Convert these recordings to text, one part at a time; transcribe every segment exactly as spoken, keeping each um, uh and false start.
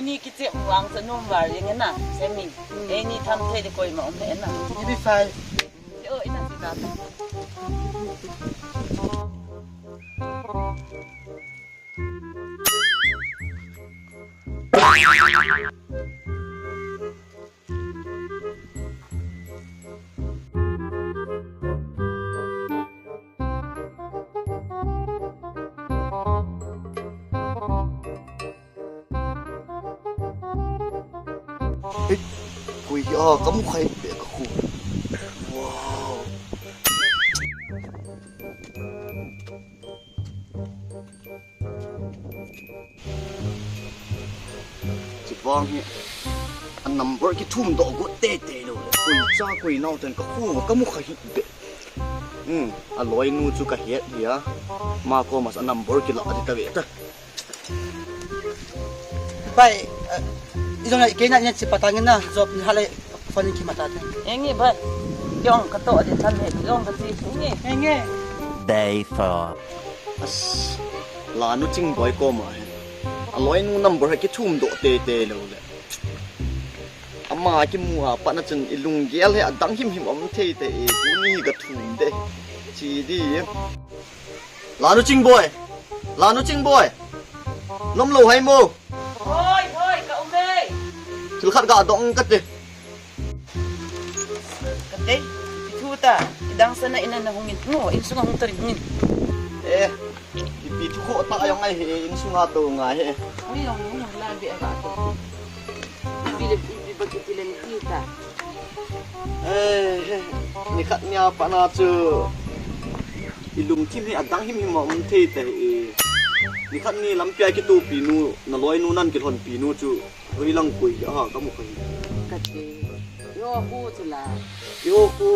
Ni kichep vang cha nom val jeng na, Semi. Hmm. Eini tham thei ding koima um e na. Ni bi fai. Yo, ina ti ta ta. Eh, koi a, ka mu khai be ka khu. Wow. Chivang hi a number kithum doh got teitei lou le. Koi cha koi nau ten ka khu ka mu khai be. Hmm, a loinu chu ka het hi a. Ma koma a number kila di ta ve ta. Bai, eh, i jong ai, kei na ina chi patang ina, job ni halai, phone ki mata te. Enge bai. Jong ka to de tham he, jong ka chi nge. Enge. Day four. As, Lanu Chingboi koma he. A loinu number he kithum doh teitei lou le. Ama kimu a pat na chun i lunggel he adang himhim um thei te e, tuni ka thum de. Chi di. Lanu Chingboi. Lanu Chingboi. Nom lou hai mo. Hoi, hoi, ka um e. Thil khat ga dong ka te. Ka te, i thu ta, i dang sana ina na hungin. Ngo, insunga hung ta ri hungin. Eh, ipi thu kho ta jong ngai he, insunga to ngai he. Ui, jong hung la be ga to. Ipi le, ipi ba ki ti len ti ta. Eh, nikhat nia pat na chu i lungthim hi adang himhim a um thei ta hi. Nikhat ni lampi a kitopi nu, na loinu nan kilhonpi nu chu, hoilang koi a, ka mu kha hi. Ka ti. Yo khu chu la. Yo khu.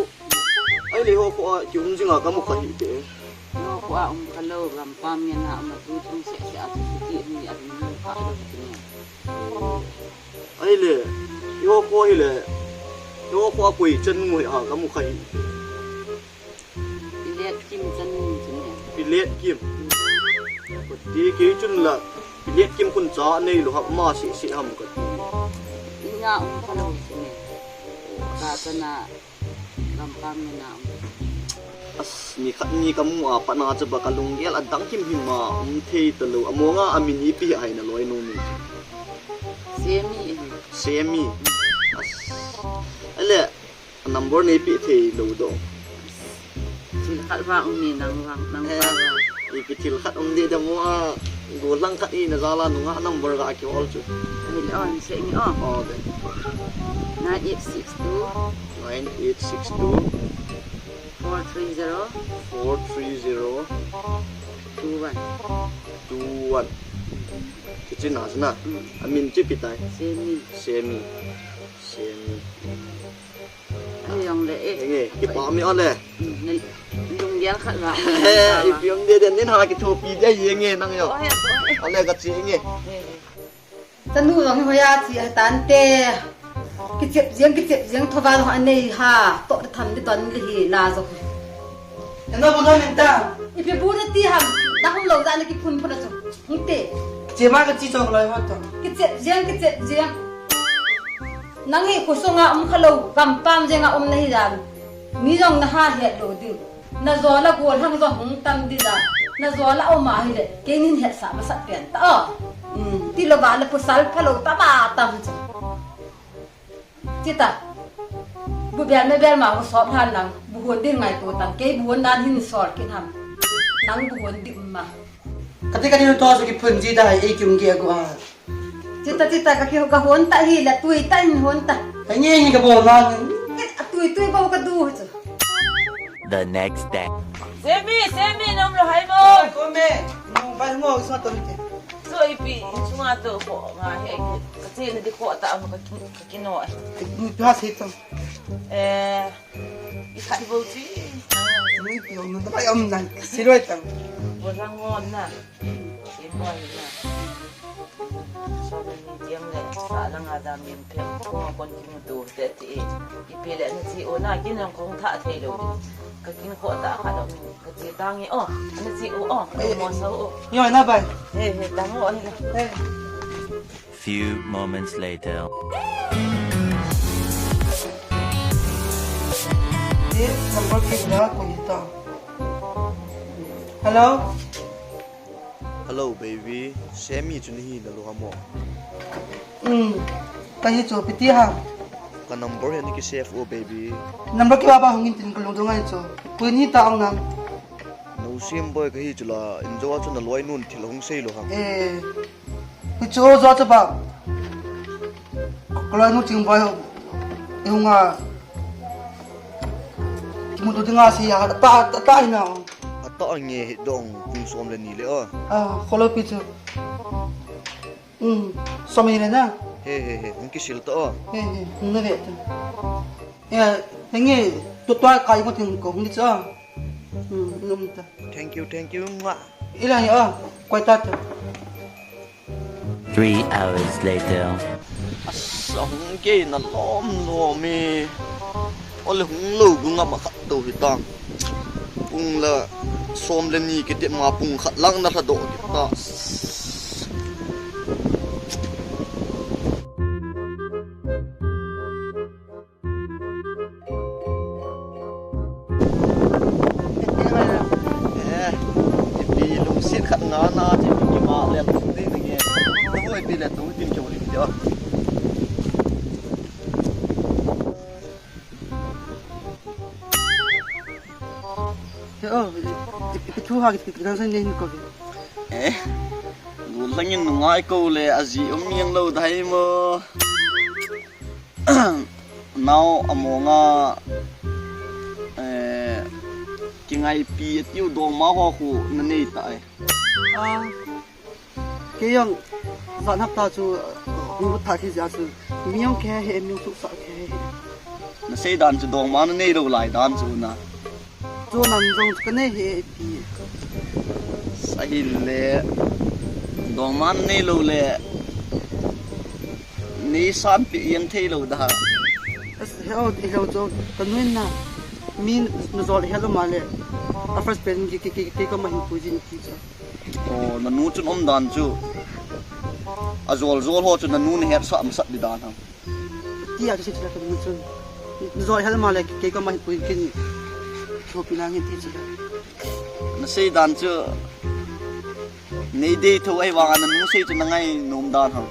Ai le ho khu a, ki um jing a, ka mu kha hi te. Yo khu a um kha lou, gampam ngen a, ama tu thum se se a, tu ti ni a, ni kha lou ti ni. Ahile, i ho khu ahile, i ho khu a koi chanu hi a, ka mu kha hi. Pilet Kim chanu chu ne. Pilet Kim. Ti kei chun la, Pilet Kim khun cha nei lou ham, ama se se ham ka ti. Ina um kha lou chu ne. Ka chana. Gampam ni na um. As, nikhat ni ka mu a pat na chu ba ka lunggel adang himhim a um thei ta lou. Amonga amin ipi hai na loinu min. Semi. Semi. As. Ale, a number nei pe thei lou do. Thil khat vang um ni nang vang, nang vang. Ipi thil khat um di da mo a, gollhang khat ina jal a nunga number ga kihol chu. Ani le on se ni o. O de. Nine eight six two. Nine eight six two. Four three zero. Four three zero. Two one. Two one. Kichi na na. Mm. Amin chi pi tai. Semi. Semi. Semi. Ai, jong le, eh. Enge, kipa mi ole. Hmm, lunggel khat la. Eh, ipi um de den nin ha kithopi de ye nge nang yo. Oi, oi. Ole ka chi nge. Eh, eh. Tanu jong hoiya chi a tante. Kichep jeng, kichep jeng thova jong anei ha. To tham de don le hi la jong. Eno bu no min ta. Ipi bu na ti ham. Na hung lo ja na kiphun phun a chu. Hung te. Che ma ka chi chok loi ho to. Kichep jeng, kichep jeng. Nang hi khosunga um kha lou, gampam jenga um nahi jam. Mi jong na ha het lou ding. Na jol a gollhang jong hung tam ding jam. Na jol a um ahile, keinin hetsah masat pen ta o. Um, ti lou va le pasal phalou ta ba tam chu. Chita. Bu bel me bel ma ko sop han lang. Bu hon ding ngaito tang. Kei bu hon dan hin sol kin ham. Nang bu hon ding um ma. Kati kati to so kiphun ji da, ei kiung ge go a. Chita, chita, ka ki, ka hon ta hi la, tui ta hin hon ta. Ka nge nge ka bol na. Ke, a tui, tui bol ka du chu. The next day. Semi, Semi, nom lou hai mo. Ko me. No, ba mo so to te. So ipi, sunga to ko nga he, ka che na di ko ta am ka ki, ka kino. Ni pa se to. Eh, i khat bo chi. Ni pi no ta ba om nan. Siroi ta. Bo rang ngon na. Sim boy na. So ni tiang le sa la nga dam lim phe. Ko kon ki mu tu te ti. Ipi le na chi o na kin nang kong tha thei lou. Ka kin kho ta kha lou. Ka chi tang i o. Na chi o o. Mo sa o. Yo na bai. He he ta mo ni. He. Few moments later. Hello. Hello baby, Sammy chu nahi nalo ham o? Um, kahi chu, ipi ti ham? Ka number hi nakisave o baby. Number kibang bang hung in tin kalung dong ahi chu. Koi nahi ta ong nang? Nausem boi kahi chu la, injo a chu naloinun thil hung sei lou ham? Eh. Hichu jo chu ba. Kaloinu Chingboi ho. Ihung a. Kimuto dinga sei a, ata, ata ina. Ata nge hi dong pung som le ni le o. Ah, kholo pi chu. Um, som le ni le na. He he he, hung kisil ta o. He he, hung na ve ta. Ya, nge, tu tu kai ko tin ko hung ni cha. Hmm, num ta. Thank you, thank you. Nga. Ila ya, koi ta ta. Three hours later. Asa hung ke na lom lom e. Ole hung lo gu nga ma khat to hi tang. Pung la som le ni kiti ma pung khat lang na hla do kita. Eh, ipi lungset khat nga na, ipi kima lel tum ding nge. Nahu ipi le tum tin ke ulim dia. Ke o, ipi thu ha ki kan san ne ko. Eh, gul langin nungai ko le aji um yang lo dai mo. Nao amonga, eh, kingaipi atiu dongma ho khu nanei ta e. Ah, kei jong jan hapta chu, hung lut tha thei jeh a chu, mi jong kihe he, mi jong suhsah kihe he. Nasei dan chu dongma nanei lou lai dan chu na. Chu nang jong chu kanei he ipi. Sahi le. Dongma nanei lou le. Nei sanpeh jeng thei lou da. As, he o, hilou chu, kanu in na. Mi najol he lou ma le. A first pen ki, ki, ki, ki, koma hin pui jin ti chu. O, nanu chun umdan chu. Ajol jol ho chu nanu nahetsah masat di dan ham. Ti a chu sei chu la kanu chun. Najol he lou ma le, kei koma hin pui kin. Thopi lang hin ti chu la. Nasei dan chu. Nei dei tho ahivanga nanu sei chu nangai nom dan ham?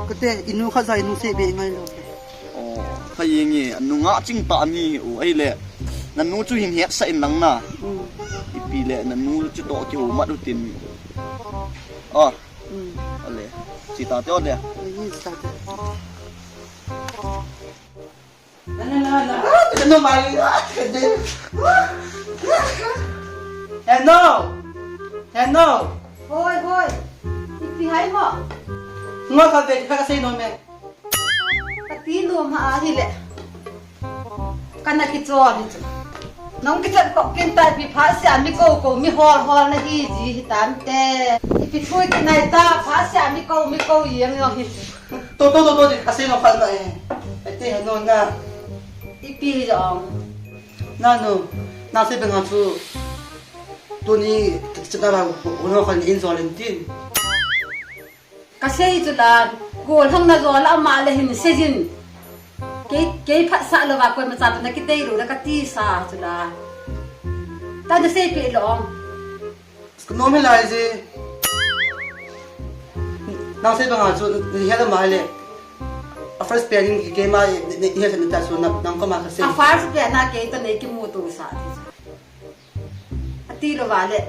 Kate, inu khat ja inu sei be ngai lou. O, phai jenge, anu ngah ching tah mi u ahile. Nanu chu hin hetsah in lang na. Um. Ipi le, nanu chu toh kiho mat u tin. O. Um. Ale. Chi ta te o le. Ni chi ta te. Heno! Heno! Hoi, hoi. Ipi hai mo? Ngo ka ve ka sei nom e. Kati nom a ahile. Kana kichol hi chu. Nang kichat ko kin ta ipi pha sia mi ko ko mi hol hol nahi ji hi tante. Ipi thui kinai ta pha sia mi ko mi ko jeng jong hi chu. To to to to di kasei nom phat na e. Ati heno na. Ipi jong. Nanu, nasei banga chu. Tuni, chana ba, uno kan in jol in tin. Kasei chu la, gollhang najol a ama le hin seijin. Kei, kei phatsah louva koima cha toh nakidei lou le kati sa chu la. Ta nasei peh lou. Ka nom hilai je. Nang sei banga chu, ni hela ma le. A first pair in ki keima, ni hela ni ta chu, nang koma ka sei. A first pair na kei toh nei kimuto sa ti chu. Ati louva le.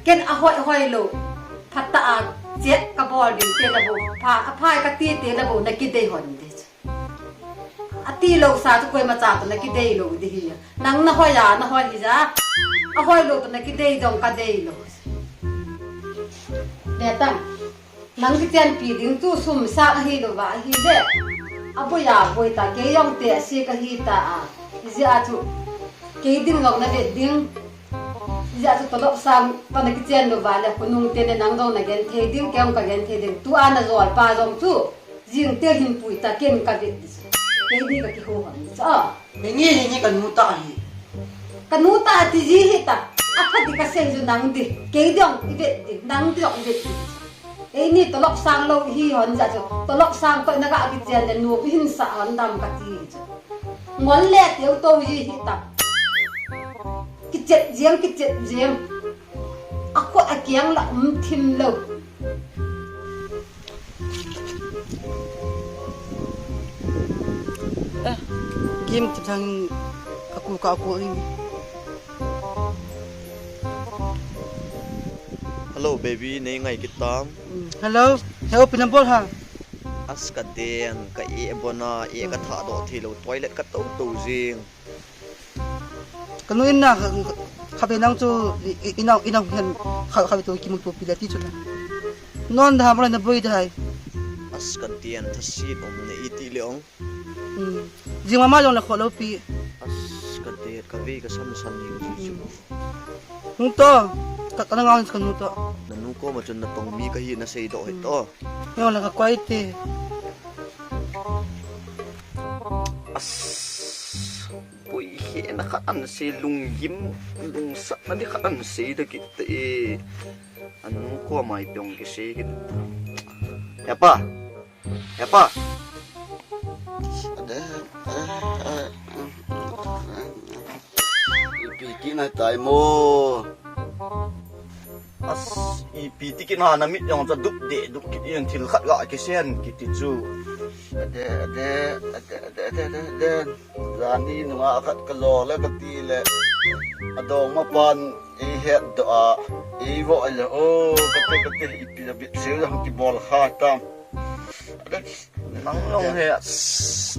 Ken ahoi hoi lou. Phatah a chet kabol ding te le bou. Pha, aphai kati te le bou, nakidei hon te chu. Ati lou sa chu koima cha toh nakidei lou di hi. Nang nahoi a, nahoi hi ja. Ahoi lou toh nakidei jong kadei lou. Betang. Nang kichenpi ding chu sum sang ahi louva ahile. Aboi a boi ta, kei jong te ase kahi ta a. Hijeh a chu. Kei ding jong navet ding. Hijeh a chu tolop sang toh nakichen louva le khonung te le nang jong nagenthei ding, kei jong kagenthei ding. Tua najol pa jong chu. Jing te hin pui ta ken kavet di chu. Kei ni kakiho hon di chu a. Hinge hinge kanu ta hi. Kanu ta ti ji hi ta. Apha di kasei ju nang di. Kei dong ivet di. Nang dong ivet di. Eini tolok sang lou hi hon ja chu. Tolok sang ko na ga kichen le nu hin sa hon dam kati chu. Ngol le teu to ji hi ta. Kichet jiang, kichet jiang. A khut a kiang la um thim lou. Eh, game ti thang ka ku ka ku ing. Hello, baby, nei ngai kit tam? Mm, hello, he o pi na bol ha? As ka den, ka e bona, e ka tha do thei lou, toilet ka to to jing. Ka nu in na, kha be nang chu, i, i, inau, inau hen, kha, kha be tu kimu tu pi le ti chu na. Non da ha mo le na boi da hai. As ka den, tha si nom ne i ti le ong. Hmm. Jing mama jong le kho lou pi. As ka det, ka ve ka san san ni ka ji chu. Hmm. Hung to, ka, ka na ngang ka nu to. Na nu koma chun na tong mi ka hi na sei doh hi to. Hmm. Yo la ka koi te. As, boi he na khat an sei lunggim, lungsat na di khat an sei da kit te. Anu koma i piong ki sei kit. Ya pa. Hepa. Ade, ade, ade. Ipi kina tai mo. As, ipi ti kina na mit jong cha dup de, dup kit in thil khat ga kisen kiti chu. Ade, ade, ade, ade, ade, ade, ade. Jani nunga khat ka jo le ka ti le. Adong ma pan ei het do a. Ei vo le o, ka te, ka te, ipi a bit seu jong ki bol kha tam. Nang jong he,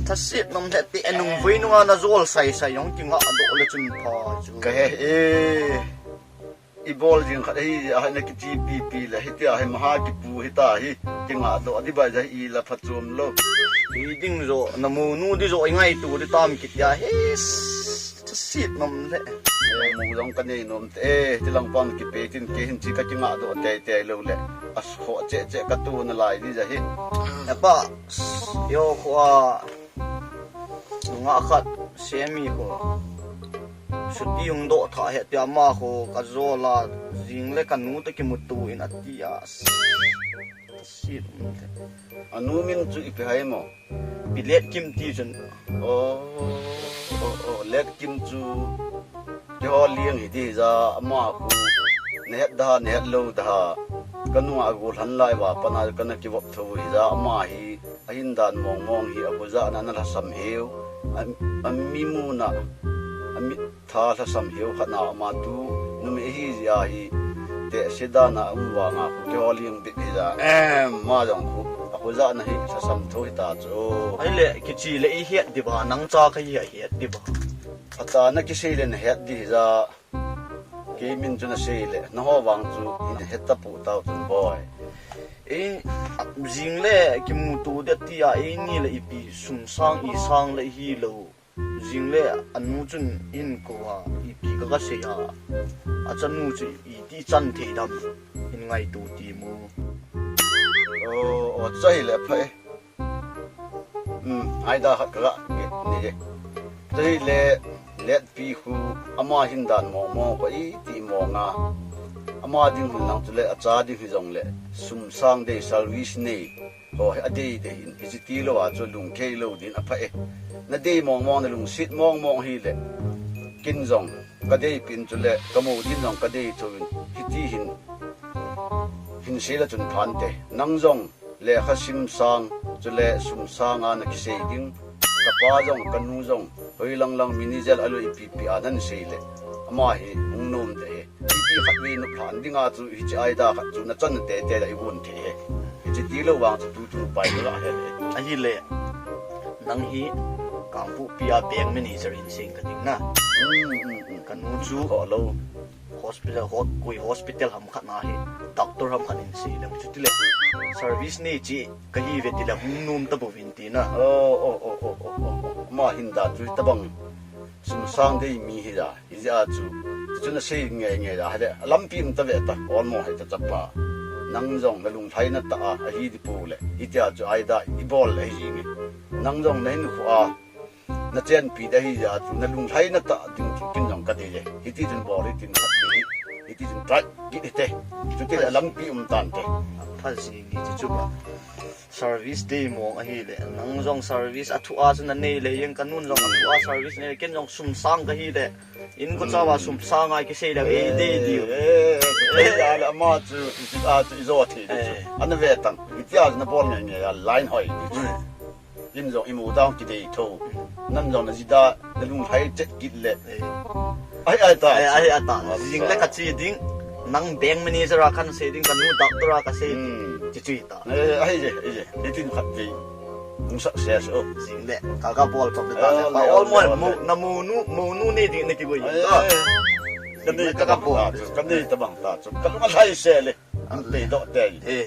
thasit nom he ti enung vui nunga na jol sai sai jong ki nga do le chun pha chu. Ka he e. I bol jing khat hi, a na ki ti pi pi le, hi ti a hi maha ki pu hi ta hi, ki nga do di bai ja i la pha chum lo. Ti ding jo, na mu nu di jo, i ngai tu di tam ki ti a hi. Thasit nom le. Eh, mu jong ka nei nom te, eh, ti lang pang ki pe tin ke hin chi ka ki nga do te te lo le. As kho che che ka tu na lai di ja hi. E pa, yo kho a, nunga khat, semi kho. Suti hung do tha he ti ama kho, ka jo la, jing le ka nu te ki mu tu in a ti a. Thasit nom le. Anu min chu ipi hai mo? Pi Let Kim ti chun. Oh, oh, oh, Let Kim chu keiho ling hi ti ja ama khu na het da, na het lo da. Ka nunga a gol han lai va pana ka na ki vop tho hi ja ama hi a hin dan mong mong hi a khu ja na na la sam hiu. A, a mi mu na, a mi Tha lhasam hiu khat na ama tu, numei hi jia hi, te se dan a um vang a, khu keiho ling bit hi ja, em, ma jong khu, a khu ja na hi lhasam tho hi ta chu. Ahile, kichi le i het di ba, nang cha ka hi a het di ba. A cha na kisei le na het di hi ja, kei min chu na sei le, na ho vang chu, i na het ta pu tau chun boi. Ei, jing le, kimu tu de ti a, ei ni le ipi, sum sang, i sang le hi lo. Jing le anu chun in ko a, ipi ka ka sei a. A chanu chu iti chan thei dam in ngaitu ti mu. O, o, chai le pha e. Um, ai da khat ka ga ke ni e. Chai le, Let Pi khu ama hin dan mong mong ko iti mong a. Ama ding hin lang chu le, a cha ding hi jong le, sum sang dei service nei. Ho, a dei dei in, hichi ti lo a chu lungkhei lo din a pha e. Na dei mong mong, na lungset mong mong hi le. Kin jong, ka dei pin chu le, ka mu din jong ka dei tho in, hiti hin, hin sei la chun phan te. Nang jong, lekha sim sang, chu le sum sang a na kisei ding. Ka pa jong, ka nu jong, hoi lang lang mini jel a lo ipi pi a nan sei le. Ama hi, hung nom te he. Ipi khat vei nop lhan dinga chu hichi ai da khat chu na chan te te la i vun thei he. Hichi ti lo vang chu tu tu pai lo la he. Ahile, nang hi Kangpokpi a bank manager in seng ka ding na. Mm, mm, mm. Ka nu chu ho lo. Hospital, ho, koi hospital ham khat na hi. Doctor ham khat in sei le. Chuti le. Service nei chi ka hi ve ti le hung nom ta bo vin ti na. Oh, oh, oh, oh, oh, oh, oh. Ma hin da chu ta bang. Sum sang dei mi hi da. Hi jeh a chu, chu na sei nge nge da, hale, lampi um ta ve ta, olmo hai ta chapa. Nang jong na lunglhaina tah a, ahi di pu le, hitia chu ai da, i bol le hi jing e. Nang jong na hin khu a, na chenpi da hi jeh a chu, na lunglhaina tah ding chu kin jong ka dei le. Hiti chun bol hi tin khat hi, hiti chun try kit hi te. Chuti le lampi um tan te. Ka jing hi chu ba. Service dei mong ahile. Nang jong service a thu a chu na nei le, yen ka nun jong a thu a service nei le, ken jong sum sang ka hi le. In ko chawa sum sang a kisei le, ei dei diu. Eh, eh, eh, ya le ama chu, i, a chu i jo thei dei chu. Eh. Ana ve tang. Itia na bol nge nge ya line hoi dei chu. Hmm. In jong i mu dang kidei tho. Nan jong na jida, na lunglhai chet kit le. Eh. Ai, ai ta. Ai, ai, ai ta. Asa. Jing le ka chi ding. Nang bank manager a kan sei ding, ka nu doctor a ka sei ding. Hmm. Chi chi ta. Eh, ai je, ai je. Ni tin khat ve. Nung success o. Jing le, ka ka bol chok le ta. Eh, pa le, all le, mo, le. Mo, na mo nu, mo nu ne ding ne ki go yin. Ai, ta. Ai, ai. Ka ne ta bang ta chu, ka ne ta bang ta chu. Ka lunglhai se le. An tei doh tei. Eh.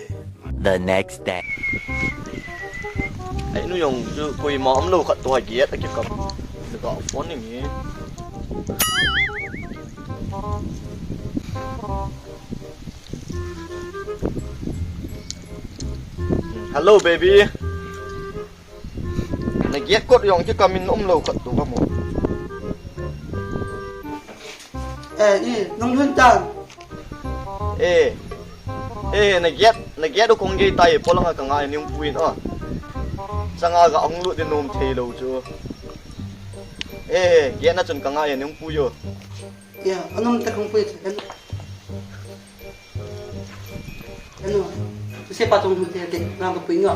The next day. Ai nu jong chu koima umlou khat toh a gate a kikam. Ka phone ni. Hello, baby. Na gate kot jong kikam in umlou khat toh ka mu. Eh, i, nung lhun tan. Eh. Eh, na gate, na gate u kong gei tai, polanga ka ngai ning puin o. Changa ga ong lut de nom thei lou chu. Eh, gate na chun ka ngai ning pui o. Ya, anum ta kong pui chu. Anu, se pa tong te te, nang ka pui nga.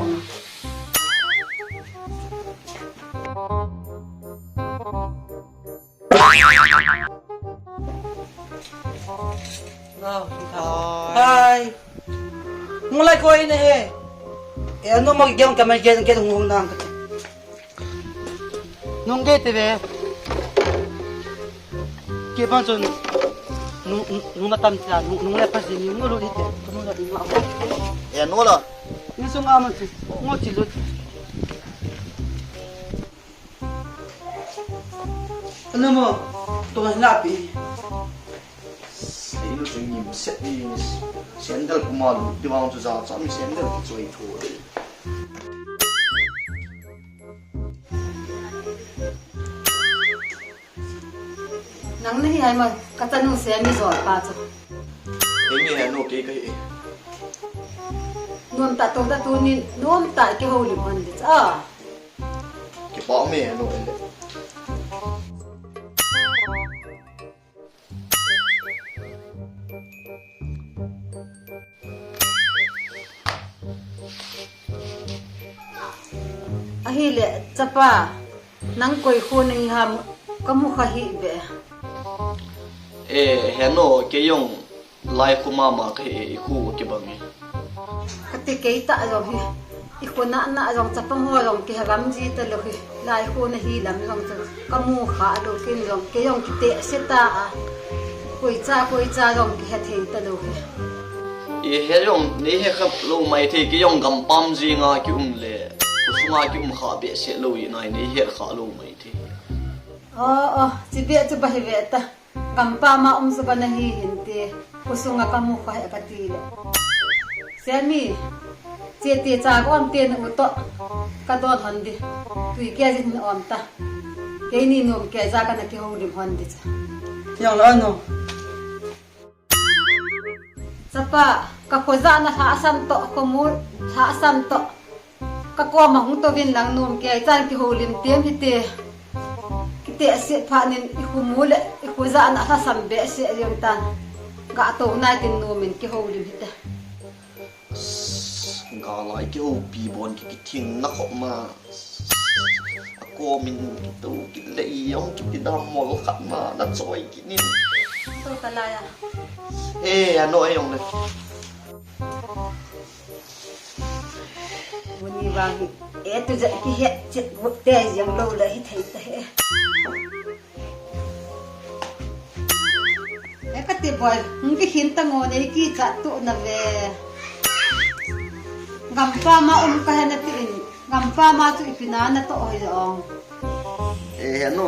Hai. Mulai ko ine he. E anu mo gyan ka ma gyan gyan hung nang. Nung gei te ve. Ke ban chun nung, nung, nung na tam cha, nung, nung le pa si ni, nung lu di te, nung la di ma. E no la. Ni sung a man chu, ngo chi lut. Ano mo, to na pi. Sei lu chu ngim set ni, sandal kuma lu, di wang chu za cham sandal ki choi tho. Nang nahi hai ma, ka chanu Semi jol pa chu. Kei ni he no kei kai e. Nom ta to ta tu ni, nom ta kihoulim hon di cha. Kipa me he no e. Ahile, chapa, nang koi kho nahi ham, ka mu kha hi be. Eh, he no, kei jong lai kho mama ka hi, i kho kibang e. Kati kei ta jong hi, i kho na na jong chapang ho jong kihe lam ji ta lou hi, lai kho nahi lam jong chu, ka mu kha lou kin jong, kei jong kite se ta a, koi cha, koi cha jong kihe thei ta lou hi. I he jong, nei he kha lou mai thei, kei jong gampam ji nga ki um le, kho sunga ki um kha be se lou i nai, nei he kha lou mai thei. Oh, oh, chi be chu ba hi ve ta. Gampam a um suba nahi hin te, kho sunga ka mu kha he ka ti le. Semi, che te cha ka om te na u to, ka don hon di. Tui ke jin om ta. Kei ni nom ke ja ka na kihoulim hon di cha. Yang la no. Chapa, ka kho ja na lhasam to, kho mu lhasam to. Ka koma hung tou vin lang nom kei chan kihoulim tem hite. Kite se pha nin i kho mu le i kho ja na lhasam be se jong tan. Ka tou nai tin nom in kihoulim hite. Ga lai kihoupi bon ki kithing na kho ma. A komin kitou kit le i jong kiti dam mol khat ma na choi kit nin. Tou ta la ya. Eh, ano e jong le. Muni vang hi, e tu ja ki het chet gu te jeng lou la hi thei ta he. E ka ti boi, hung ki hin ta ngo nei ki cha tu na ve. Gampam a um ka he na ti in, gampam a chu ipi na na to hoi jong. E he no,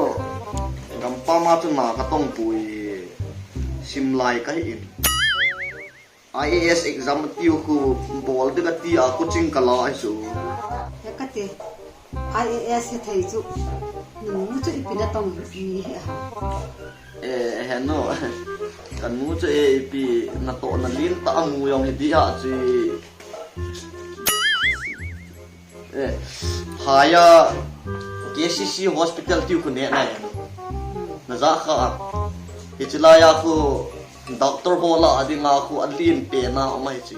gampam a chu na ka tong pui, sim lai ka hi in. I A S exam tiu khu bol de ka ti a coaching ka la ai su. He ka ti, I A S he thei chu, nu chu ipi na tong ni he a. Eh, he no. Ka nu chu e ipi na to na lin ta mu jong hi di a chi. Eh, haya K C C hospital tiu khu ne nai. Na ja kha. Hiche laiya khu doctor ho lah a dinga khu alen pen a um ahi chu.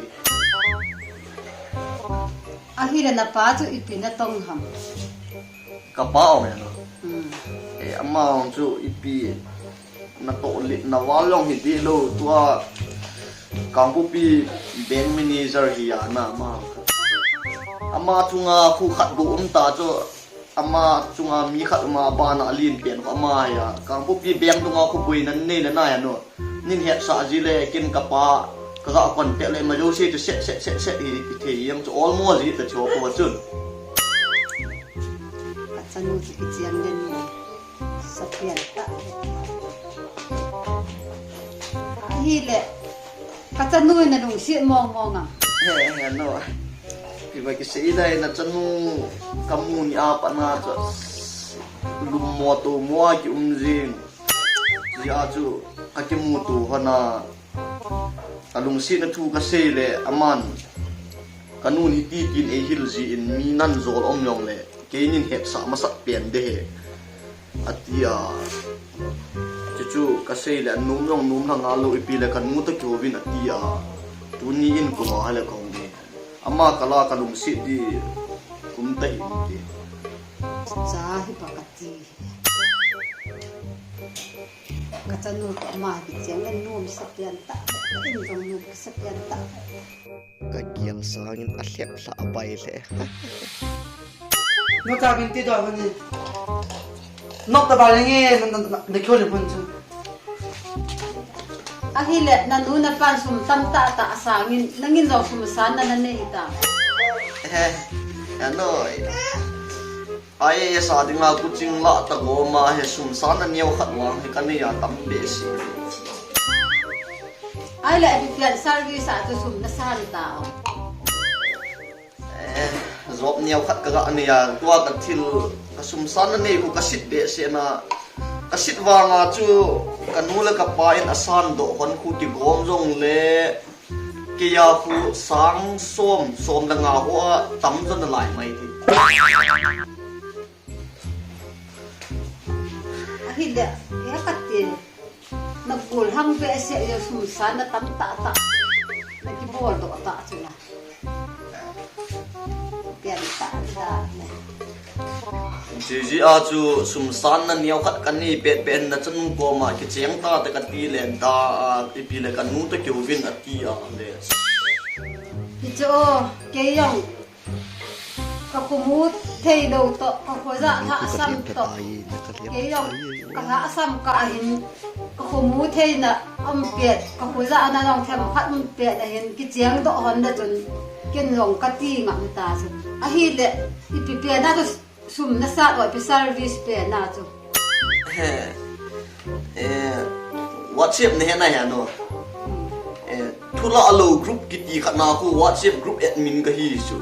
Ahile napa chu ipi natong ham? Kapa um e no. Hmm. Eh, ama chu ipi natoh le naval jong hi dih lou tua Kangpokpi bank manager hi a na ama. Ama chunga khu khat bou um ta chu ama chunga mi khat um a bana alen pen khu ama hi a. Kangpokpi bank dunga khu boina nei le nai a no. Nin hetsah ji le ken kapa kaga contact le ma jouse chu set set set set hi, hi thei jeng chu almost hi ta chu ko chun. Kachanu chu kichiang den ni. Sapian ta. Ahile. Kachanu na lungset mong mong am? He, he, no. Iba kisei dai nachanu kamu ni a pat na chu. Lum mo to mo a kium jing. Hia chu kakimuto hon a, kalungsetna thu kasei le aman, kanu hi titin eihil jin mi nan jol um jong le, keinin hetsah masat pen de he, ati a. Chuchu kasei le, anom jong nom lha ngal lou ipi le kanu toh kihouvin ati a. Tuni in kum a hile kahung e. Ama kala kalungset di kum ta hi ti. Cha hi pa kati. Kachanu toh ama kicheng le nom sapian ta. In jong nom sapian ta. Kagel sangin alhep lha abai le. No ta bin ti do ni. Nok ta ba le nge na, na, na, na kyo le pun chu. Ahile nanu napan sum tamtah tah asangin nangin jong sum asan na nanei ta. He, anoi. I A S a dinga coaching lah ta gom a hi sum san aneo khat vang hi kanei a tam behseh. Ahile ipi field service a chu sum nasan ta o. Eh, job neo khat kaga nei a, tua kathil, kasum san nanei khu kasit behseh na. Kasit vang a chu kanu le kapa in asan doh hon khu kigom jong le, kei a khu sang som, som le nga ho a tam jo nalai mai ti. Ahile, he kati. Na gollhang behseh jong sum san na tam tah tah. Na kibol doh tah chu na. Pian tah tah na. Jiji a chu sum san naneo khat kanei pet pet nachanu koma kicheng ta te kati le da a ipi le kanu toh kihouvin ati a le. Hichu o, kei jong. Kakhomu thei lou toh, kakhoja lhahsam toh. Kei jong, kalhahsam kah hin, kakhomu theina um pet, kakhoja na jong themkhat um pet ahin, kicheng doh hon na chun, ken jong kati ngam ta chu. Ahile, ipi pen a chu sum nasat o, ipi service pen a chu. He. Eh, WhatsApp nahe nai a no. Eh, thulah lou group kiti khat na khu WhatsApp group admin kahi chu.